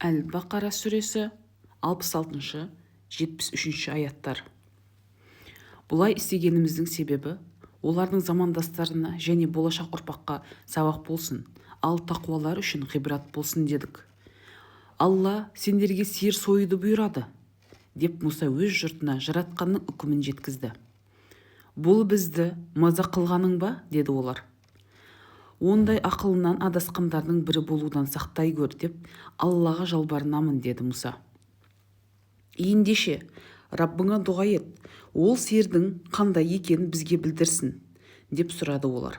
Әл-Бақара сүресі, 66-, 73 аяттар. Бұлай істегеніміздің себебі, олардың замандастарына және болашақ ұрпаққа сабақ болсын, ал тақуалар үшін ғибрат болсын дедік. Алла сендерге сиыр союды бұйырады, деп Мұса өз жұртына Жаратқанның үкімін жеткізді. Бұл бізді мазақ қылғаның ба? деді олар. Ондай ақылынан адасқандардың бірі болудан сақтай көр деп Аллаға жалбарынамын, деді Мұса. Ендеше, Раббыңа дұға ет, ол сиырдың қандай екенін бізге білдірсін, деп сұрады олар.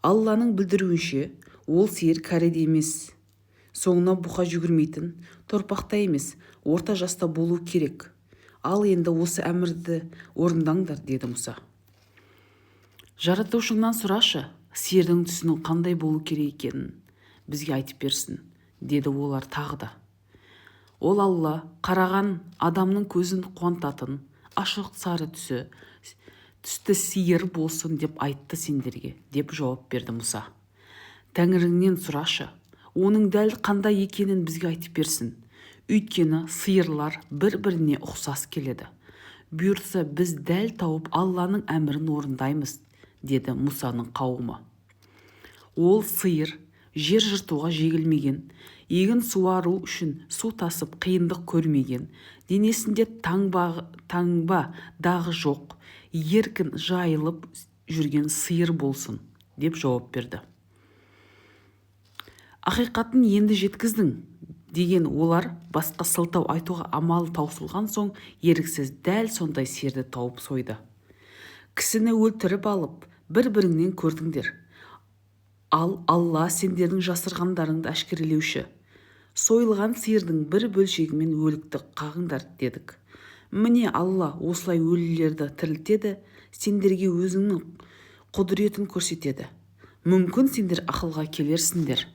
Алланың білдіруінше, ол сиыр кәрі де емес, соңына бұқа жүгірмейтін, торпақ та емес, орта жаста болу керек. Ал енді осы әмірді орындаңдар, деді Мұса. Жаратушыңнан сұрашы, сиырдың түсінің қандай болу керек екенін бізге айтып берсін, деді олар тағы да. Ол Алла қараған адамның көзін қуантатын ашық сары түсті сиыр болсын деп айтты сендерге, деп жауап берді Мұса. Тәңіріңнен сұрашы, оның дәл қандай екенін бізге айтып берсін. Өйткені сиырлар бір-біріне ұқсас келеді. Бұйыртса, біз дәл тауып, Алланың әмірін орындаймыз, деді Мұсаның қауымы. Ол сиыр жер жыртуға жегілмеген, егін суару үшін су тасып қиындық көрмеген, денесінде таңба дағы жоқ, еркін жайылып жүрген сиыр болсын, деп жауап берді. Ақиқатын енді жеткіздің, деген олар басқа сылтау айтуға амалы таусылған соң, еріксіз дәл сондай сиырды тауып сойды. Кісіні өлтіріп алып, бір-біріңнен көрдіңдер. Ал Алла сендердің жасырғандарыңды әшкерелеуші. Сойылған сиырдың бір бөлшегімен өлікті қағыңдар, дедік. Міне, Алла осылай өлілерді тірілтеді, сендерге өзінің құдіретін көрсетеді. Мүмкін, сендер ақылға келерсіңдер.